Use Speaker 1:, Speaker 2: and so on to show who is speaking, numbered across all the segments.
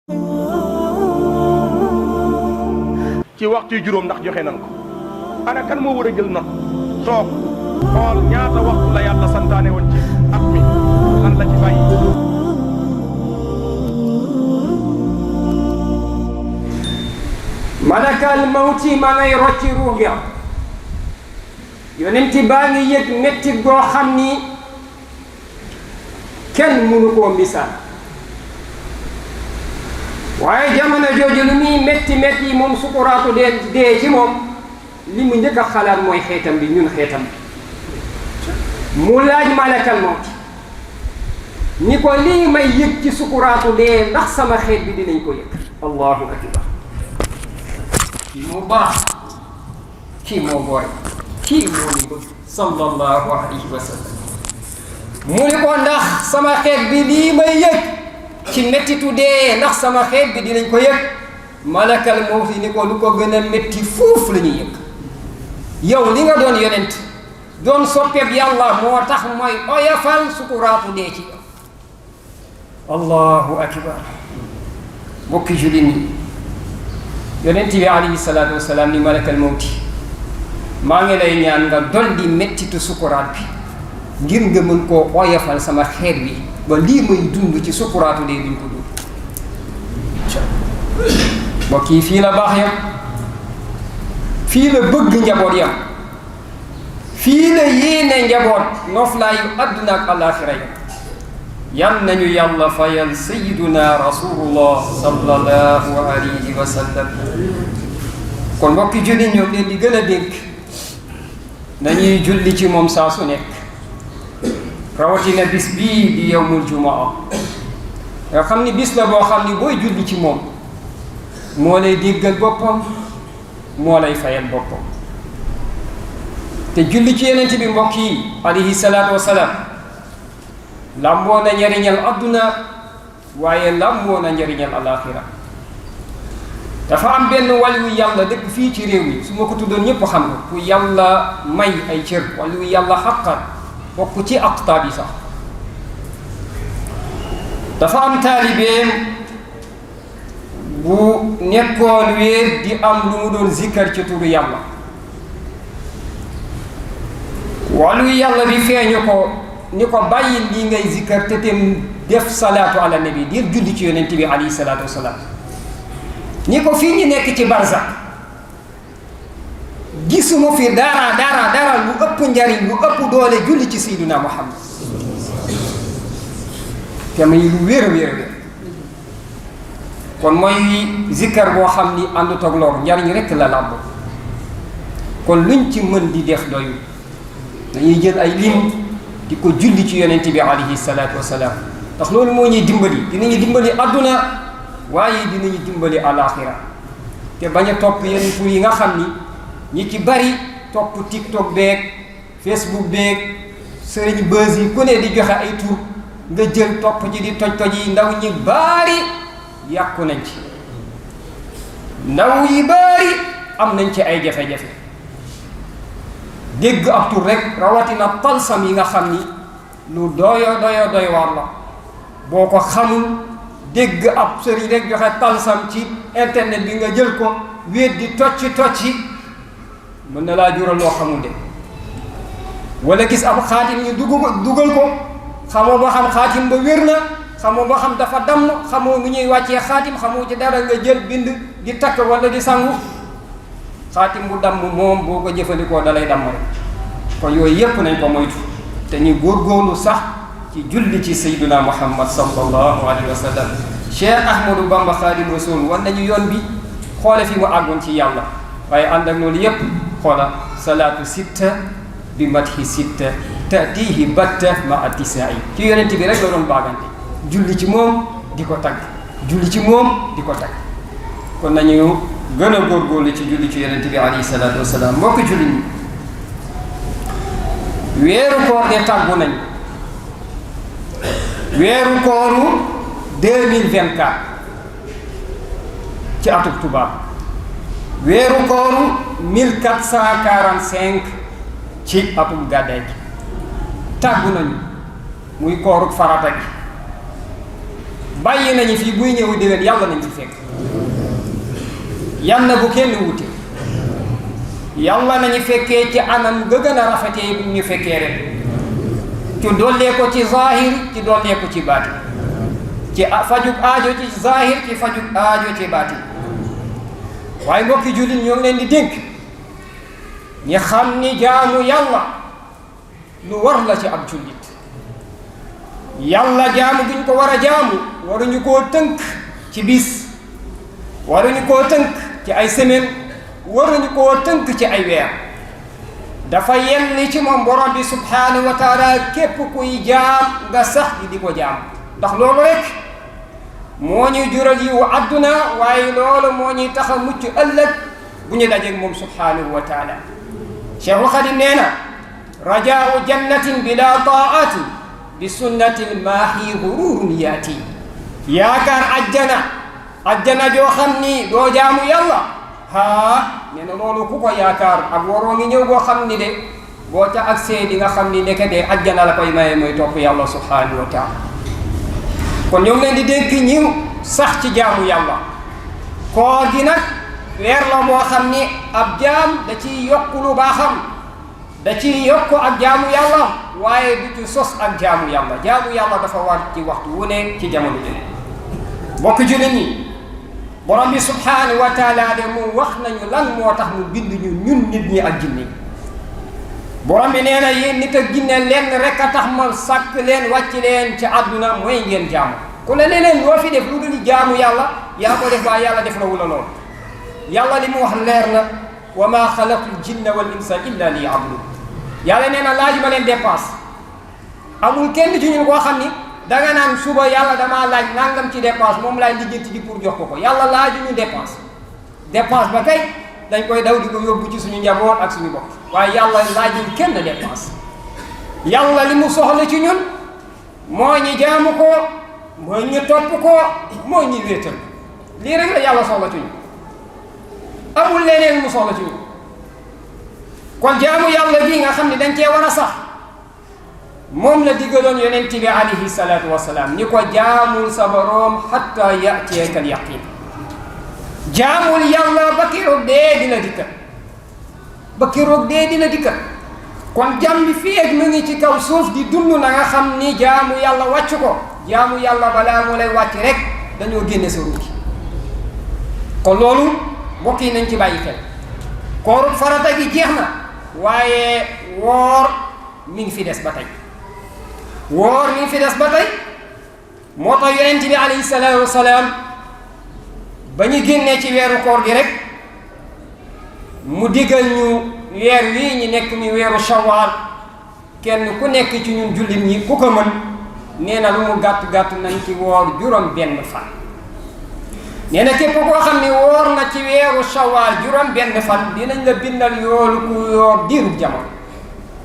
Speaker 1: ci waxtu juróom ndax joxe nan ko ana kan moo war a jël note toog xool ñaata waxtu la yàlla santaane woon ci at mi lan la ci bàyyi.
Speaker 2: malakal mawti ma ngay rocci ruux ya yonenti baa ngi yëg metti goo xam ni kenn mënu koo misaal waaye jamono jooju lu muy metti moom sukuraatu dee ci moom li mu njëkk a xalaat mooy xeetam bi ñun xeetam bi mu laaj malakal mawti ni ko lii may yëg ci sukuraatu dee ndax sama xeet bi dinañ ko yëg. allahu akbar kii moo baax kii moo booy kii moo ni bëgg sallallahu alayhi wa sallam mu ni ko ndax sama xeet bi lii may yëg ci mettitu dee ndax sama xeet bi dinañ ko yëg. malakal mawti ni ko lu ko gën a métti fuuf la ñuy yëg. yow li nga doon yonent doon soppeeb yàlla moo tax mooy oyafal sukuraatu dee ci yow. allahu akbar bokki jullit ñi yonent bi alayhi salaatu wasalaam ni malakal mawti maa ngi lay ñaan nga dolli mettitu sukuraat bi ngir nga mën koo oyafal sama xeet bi ba lii may dund ci sukuraatu dee duñ ko dund. mbokk yi fii la baax yam fii la bëgg njaboot yam fii la yéene njaboot noflaayu àdduna ak alaaxira yam. yal nañu yàlla fayal sayyiduna rasulullah sallallahu alayhi wa sallam. kon mbokki julli ñoom leen di gën a dénk nañuy julli ci moom saa su nekk rawatina bis bii di yawmul jumaa nga xam ni bis la boo xam ni booy julli ci moom moo lay déggal boppam moo lay fayal boppam. te julli ci yeneen bi mbokk yi alayhi salaatu wasalaam làmboo na njariñal adduna waaye làmboo na njariñal alaxira. dafa am benn waliwu yàlla dëkk fii ci réew mi su ma ko tuddoon ñépp xam ko ku yàlla may ay cër waliwu yàlla xaqan bokk ci aqtaab yi sax. dafa am taalibeem bu nekkoon wéer di am lu mu doon zikkar ci turu yàlla. waliwu yàlla bi feeñu ko ni ko bàyyi lii ngay zikkar te tem def salaatu ala nabi dir julli ci yonent bi alayhi salaatu wasalaam. ni ko fii ñu nekk ci barzak gisuma fi dara lu ëpp njariñ lu ëpp doole julli ci sayyiduna muhammad te muy lu wér a wér kon mooy zikkar boo xam ni àndut ak lor njariñ rekk la làmb. kon luñ ci mën di def doyu dañuy jël ay lim di ko julli ci yonent bi alayhi salaatu wasalaam ndax loolu moo ñuy dimbali dinañu dimbali adduna waaye dinañu dimbali alaxira. te bañ a topp yenn tur yi nga xam ni ñi ci bari topp tiktok beeg facebook beeg sëriñ bës yi ku ne di joxe ay tur nga jël topp ci di toj yi ndaw ñi bari yàqu nañ ci. ndaw yi bari am nañ ci ay jafe-jafe dégg ab tur rek rawatina talsam yi nga xam ni lu doy waar la boo ko xamul dégg ab sëriñ rek joxe talsam ci internet bi nga jël ko wéet di tocci mën na laa jural loo xamul de. wala gis ab xaatim ñu dugal ko xamoo ba xam xaatim ba wér na xamoo ba xam dafa damm xamoo nu ñuy wàccee xaatim xamoo ci dara nga jël bind di takk wala di sangu xaatim bu damm moom boo ko jëfandikoo dalay damm rek. kon yooyu yépp nañ ko moytu te ñu góorgóorlu sax ci julli ci sayyiduna muhammad sallallahu alayhi wa sallam. cheikh ahmadou bamba xaadim rasul war nañu yoon bi xoole fi mu àggoon ci yàlla waaye ànd ak loolu yépp xoola salaatu sitta bi mathi sitta tatihi batta ma atisai ci yonent bi rek la doon baagante julli ci moom di ko tagg julli ci moom di ko tagg. kon nañu gën a góorgóorlu ci julli ci yonent bi alayhi salaatu wasalaam. mbokk julli ñi weeru koor de tàggu nañ weeru kooru 2024 ci atub tubaab weeru kooru 1445 ci atub gàddaay gi tàggu nañu muy kooru farata gi bàyyi nañu fii buy ñëw déwén yàlla nañ fi fekk yal na bu kenn wute yàlla nañu fekkee ci anam ga gën a rafetee bu ñu fekkee rek ci dollee ko ci zahir ci dollee ko ci baati ci fajug aajo ci zahir ci fajug aajo ci baati waaye mbokki jullit ñoo ngi leen di dénk ñi xam ni jaamu yàlla lu war la ci ab jullit yàlla jaamu gi ñu ko war a jaamu waruñu koo tënk ci bis waruñu koo tënk ci ay semaine waruñu koo tënk ci ay weer dafa yelli ci moom borom bi subhanahu wa taala képp kuy jaam nga sax di ko jaam ndax loolu rek moo ñuy jural yiwu adduna waaye loolu moo ñuy tax a mucc ëllëg bu ñu dajeeg moom subhanahu wa taala Cheikhul Xadim nee na rajaau jannatin bila taatin bi sunnatil maahi gururun yaati yaakaar ajjana joo xam ni doo jaamu yàlla nee na loolu ku ko yaakaar ak waroo ngi ñëw boo xam ni de boo ca agsee di nga xam ni ndekete ajjana la koy maye mooy topp yàlla subhanahu wa taala kon ñoo ngi leen di dénk ñiw sax ci jaamu yàlla koor gi nag weer la moo xam ni ab jaam da ciy yokk lu baaxam da ciy yokk ak jaamu yàlla waaye du ci sos ak jaamu yàlla dafa war ci waxtu wu ne ci jamono ji bokk jullit ñi borom bi subhanahu wa taala de mu wax nañu lan moo tax mu bind ñu ñun nit ñi ak jinne borom bi nee na yéen nit ak jinne lenn rek a tax ma sàkk leen wàcc leen ci àdduna mooy ngeen jaamu ku la leneen loo fi def lu dul jaamu yàlla yaa ko def waaye yàlla def la wula lool yàlla li mu wax leer na wa ma xalaqtul jinna wal insa illa li ya'budun yàlla nee na laaj ma leen dépense amul kenn ci ñun koo xam ni danga naan suba yàlla damaa laaj nangam ci dépense moom laay lijjanti di pour jox ko yàlla laaju ñu dépense ba kay dañ koy daw di ko yóbbu ci suñu njaboot ak suñu bopp waaye yàlla laajul kenn dépense yàlla li mu soxla ci ñun moo ñu jaamu ko moo ñu topp ko moo ñu wéetal lii rek la yàlla soxla ci ñun amul leneen mu soxla ci ñun kon jaamu yàlla bii nga xam ne dañ cee war a sax moom la digaloon yonent bi alayhi salaatu wasalaam ni ko jaamul sa boroom hatta ya'tiyaka al-yaqin jaamul yàlla ba keroog dee dina dikkat kon jàmm bi fii ak mu ngi ci kaw suuf di dund na nga xam ni jaamu yàlla wàcc ko jaamu yàlla balaa mu lay wàcc rek dañoo génne sa ruuj kon loolu mbokk yi nañ ci bàyyi xel kooru farata gi jeex na waaye woor mi ngi fi des ba tey moo tax yonent bi alayhi salaatu wasalaam ba ñu génnee ci weeru koor gi rek mu digal ñu weer wii ñu nekk mi weeru shawaal kenn ku nekk ci ñun jullit ñi ku ko mën nee na lu mu gàtt nañ ci woor juróom benn fan nee na képp koo xam ne woor na ci weeru shawaal juróom benn fan dinañ la bindal yoolu ku yoor diirub jamono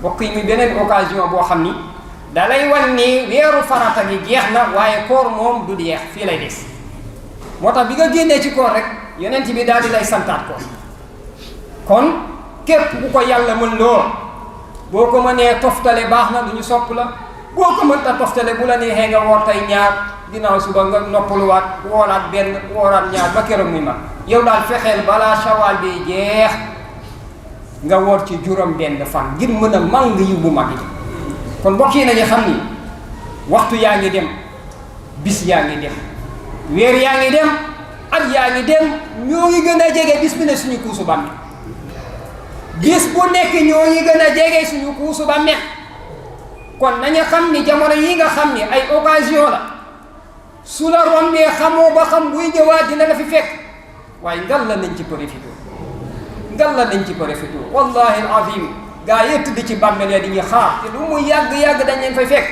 Speaker 2: bokk yi mi beneen occasion boo xam ni da lay wan ni weeru farata gi jeex na waaye koor moom du jeex fii lay des moo tax bi nga génnee ci koor rek yonent bi daal di lay santaat ko kon képp ku ko yàlla mën loo boo ko mënee toftale baax na lu ñu sopp la boo ko mënta toftale bu la neexee nga woor tey ñaar ginnaaw suba nga noppaluwaat wooraat benn wooraat ñaar ba keroog muy mag yow daal fexeel balaa shawaal bi jeex nga woor ci juróom benn fan ngir mën a màng yiw bu mag yi kon mbokk yi nañu xam ni waxtu yaa ngi dem bis yaa ngi dem weer yaa ngi dem at yaa ngi dem ñoo ngi gën a jege bis bi ne suñu kuusu bàmmeel bis bu nekk ñoo ngi gën a jege suñu kuusu bàmmeel kon nañu xam ni jamono yi nga xam ni ay occasion la su la rombee xamoo ba xam buy ñëwaat dina la fi fekk waaye ngal la nañ ci profité wallahi alazim gaa yi tëdd ci bàmmeel ya di ñu xaar te lu mu yàgg-yàgg dañ leen fay fekk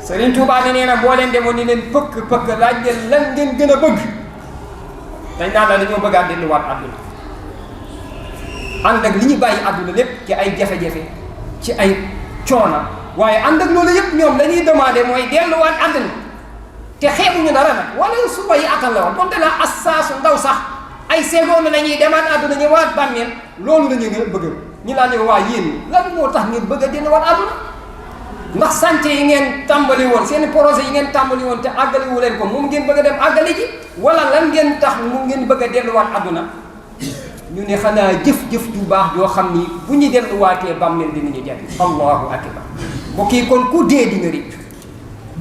Speaker 2: Sëriñ Tuubaa ne nee na boo leen demoon ni leen pëkk laaj leen lan ngeen gën a bëgg dañ naan la dañoo bëggaat delluwaat àdduna ànd ak li ñu bàyyi àdduna lépp ci ay jafe-jafe ci ay coona waaye ànd ak loolu yëpp ñoom la ñuy demandé mooy delluwaat àdduna te xeebuñu dara nag wala suba yi attan la woon donte la assaasu ndaw sax ay seconde la ñuy demaat àdduna ñëwaat bàmmeel loolu la ñu gën a bëgg ñu laa ne waa yéen lan moo tax ngeen bëgg a delluwaat àdduna ndax sànce yi ngeen tàmbali woon seen projet yi ngeen tàmbali woon te àggali wu leen ko moom ngeen bëgg a dem àggali ji wala lan ngeen tax mu ngeen bëgg a delluwaat àdduna ñu ne xanaa jëf-jëf ju baax yoo xam ni bu ñu delluwaatee bàmmeel dinañu jariñ allahu akbar mbokk yi kon ku dee di nga rëcc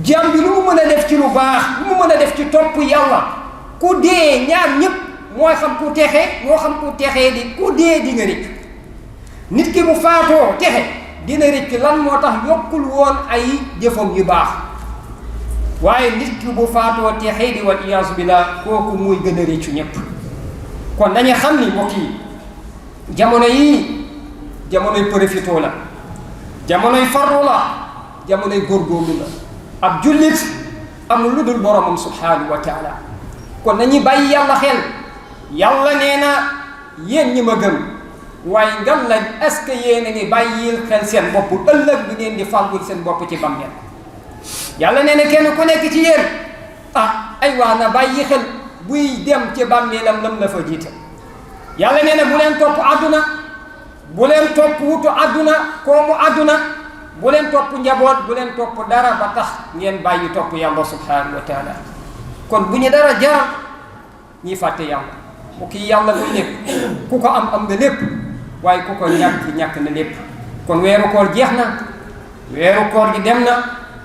Speaker 2: jaam bi lu mu mën a def ci lu baax lu mu mën a def ci topp yàlla ku dee ñaar ñëpp mooy xam ku texe moo xam ku texee di ku dee di nga rëcc nit ki bu faatoo texe dina rëcc lan moo tax yokkul woon ay jëfam yu baax waaye nit ki bu faatoo texee di wal iyaasu billah kooku muy gën a rëccu ñëpp kon nañu xam ni mbokk yi jamono yii jamonoy profitoo la jamonoy farlu la jamonoy góorgóorlu la ab jullit amul lu dul boromam subhanahu wa taala kon nañu bàyyi yàlla xel yàlla nee na yéen ñi ma gëm waaye ngan la est-ce que yéen a ngi bàyyil xel seen bopp ëllëg bi ngeen di fàggul seen bopp ci bàmmeel yàlla nee na kenn ku nekk ci yéen ay waa na bàyyi xel buy dem ci bàmmeelam lam la fa jiite yàlla nee na bu leen topp àdduna bu leen topp wutu àdduna koomu àdduna bu leen topp njaboot bu leen topp dara ba tax ngeen bàyyi topp yàlla subhanahu wa taala kon bu ñu dara jaral ñiy fàtte yàlla mu kii yàlla muy lépp ku ko am nga lépp waaye ku ko ñàkk na lépp kon weeru koor jeex na weeru koor gi dem na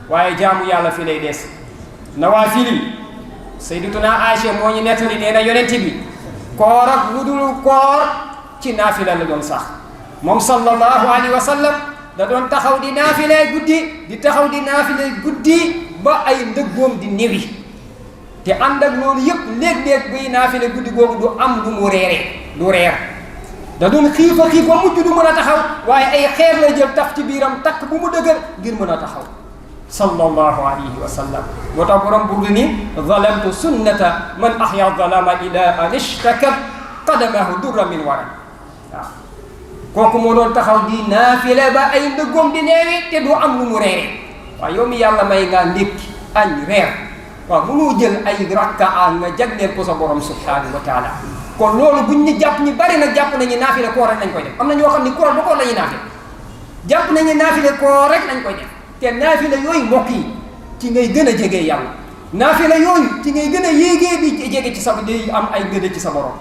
Speaker 2: waaye jaamu yàlla fi lay des nawaafili sayyidatuna Aïcha moo ñu nettali nee na yonent bi koor ak lu dul koor ci naafila la doon sax moom sallallahu alayhi wa sallam da doon taxaw di naafile guddi di taxaw di naafile guddi ba ay ndëggoom di néwi te ànd ak loolu yëpp léeg-léeg buy naafile guddi googu du am lu mu reeree du reer da doon xiifa mujj du mën a taxaw waaye ay xeer la jël taf ci biiram takk bu mu dëgër ngir mën a taxaw sallallahu alayhi wa sallam moo tax borom burdu ni zalamtu sunnata man ahya zalama ila an ishtakat qadamahu durra min waran waaw kooku moo doon taxaw di naafile ba ay ndëggoom di neewi te du am lu mu reeree waaw yow mi yàlla may ngaa ndékki añ reer waaw mënoo jël ay rakkaa nga jagleel ko sa borom subhanahu wa taala kon loolu buñ ñu jàpp ñu bari nag jàpp nañu naafile koor rek lañ koy def am na ñoo xam ni koor ba koor la ñuy naafile jàpp nañu naafile koor rek lañ koy def te naafile yooyu mbokk yi ci ngay gën a jege yàlla naafile yooyu ci ngay gën a yéegee di jege ci sa di am ay gëdd ci sa borom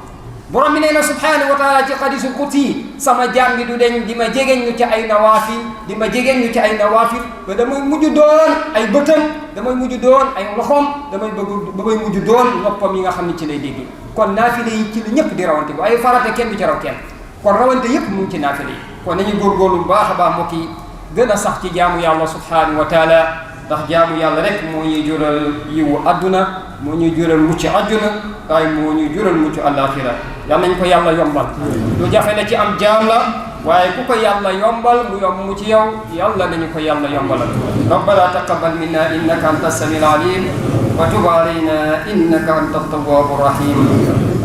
Speaker 2: borom bi nee na subhanahu wa taala ci hadisul qudsi sama jaam bi du deñ di ma jegeñ ñu ci ay nawaafil di ma jegeñ ñu ci ay nawaafil ba damay mujj doon ay bëtam damay mujj doon ay loxoom damay mujj doon noppam yi nga xam ne ci lay dégg kon naafile yi ci la ñëpp di rawante bu ay farate kenn du ci raw kenn kon rawante yëpp mu ngi ci naafile yi kon nañu góorgóorlu bu baax a baax mbokk yi gën a sax ci jaamu yàlla subhanahu wa taala ndax jaamu yàlla rek moo ñuy jural yiwu adduna moo ñuy jural mucc adduna waaye moo ñuy jural mucc alaxira yal nañ ko yàlla yombal lu jafe la ci am jaam la waaye ku ko yàlla yombal mu yomb mu ci yow yàlla nañu ko yàlla yombalal rabbana taqabbal minna innaka anta samiul alim wa tub alayna innaka anta tawwabur rahim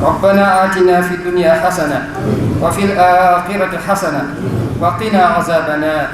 Speaker 2: rabbana atina fi dunya hasana wa fil akhirati hasana wa qina azaban nar